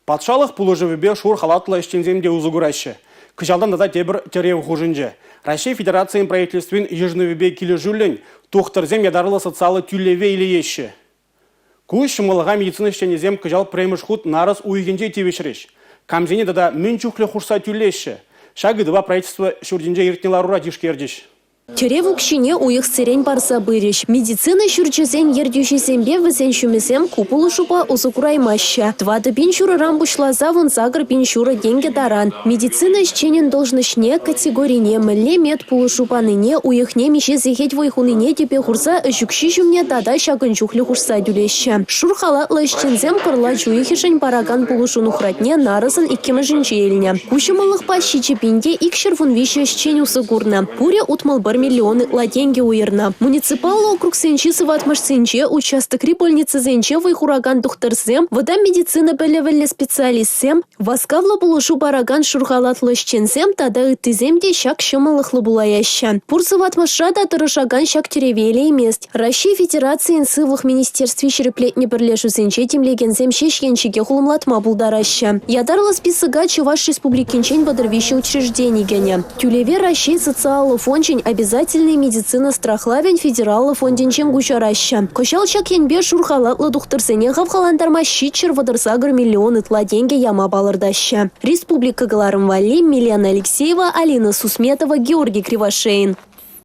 Патшалӑх пулӑшӑвӗпе шур халатлӑ ӗҫченсем те усӑ кураҫҫӗ. Кӑҫалтан тата тепӗр тӗрев хушӑнчӗ. Раҫҫей Федерацийӗн Правительствин йышӑнӑвӗпе килӗшӳллӗн тухтӑрсем ятарлӑ социаллӑ тӳлеве илееҫҫӗ. Ку ҫӑмӑллӑха медицина ӗҫченӗсем кӑҫал пӗрремӗш хут нарӑс уйӑхӗнче тивӗҫрӗҫ. Камсене тата мӗн чухлӗ хушса тӳлеҫҫӗ? Ҫак ыйтӑва правительство ҫуртӗнче иртнӗ ларура тишкерчӗҫ. Тӗрев укҫине уйӑхсерен парса пырӗҫ. Медицина ҫурчӗсен ертӳҫисемпе вӗсен ҫумӗсем ку пулӑшупа усӑ кураймаҫҫӗ. 4 пин ҫурӑран пуҫласа 18 пин ҫурӑ тенкӗ таран. Медицина ӗҫченӗн должноҫне, категорине, мӗнле медпулӑшу панине, уйӑхне миҫе сехет вӑй хунине тӗпе хурса ӗҫ укҫи ҫумне тата ҫакӑн чухлӗ хушса тӳлеҫҫӗ. Шур халатлӑ ӗҫченсем кӑрлач уйӑхӗшӗн паракан пулӑшу нухратне нарӑсӑн иккӗмӗшӗнче илнӗ. Ку ҫӑмӑллӑхпа 7 пин те 213 ӗҫчен усӑ курнӑ. Пурӗ 61 миллион ытла тенкӗ уйӑрнӑ. Муниципаллӑ округсенчи сыватмӑшсенче, участокри больницӑсенче вӑй хуракан тухтӑрсем, вӑтам медицина пӗлӗвӗллӗ специалистсем, васкавлӑ пулӑшу паракан шур халатлӑ ӗҫченсем тата ыттисем те ҫак ҫӑмӑллӑхлӑ пулаяҫҫӗ. Пур сыватмӑшра та тӑрӑшакан ҫак тӗреве илеймест. Раҫҫей Федерацийӗн Сывлӑх министерстви ҫирӗплетнӗ пӗрлешӳсенче тимлекенсем ҫеҫ енчӗке хулӑмлатма пултараҫҫӗ. Ятарлӑ списока Чӑваш Республикинчен 33 учреждени кӗнӗ. Тӳлеве Раҫҫей социаллӑ фончӗн обязательнӑй медицина страхлавӗн федераллӑ фондӗнчен куҫараҫҫӗ. Кӑҫал ҫак енпе шур халатлӑ тухтӑрсене хавхалантарма 738 миллион ытла тенкӗ яма палӑртаҫҫӗ. Республика кӑларӑм валли Милена Алексеева, Алина Сусметова, Георгий Кривошеин.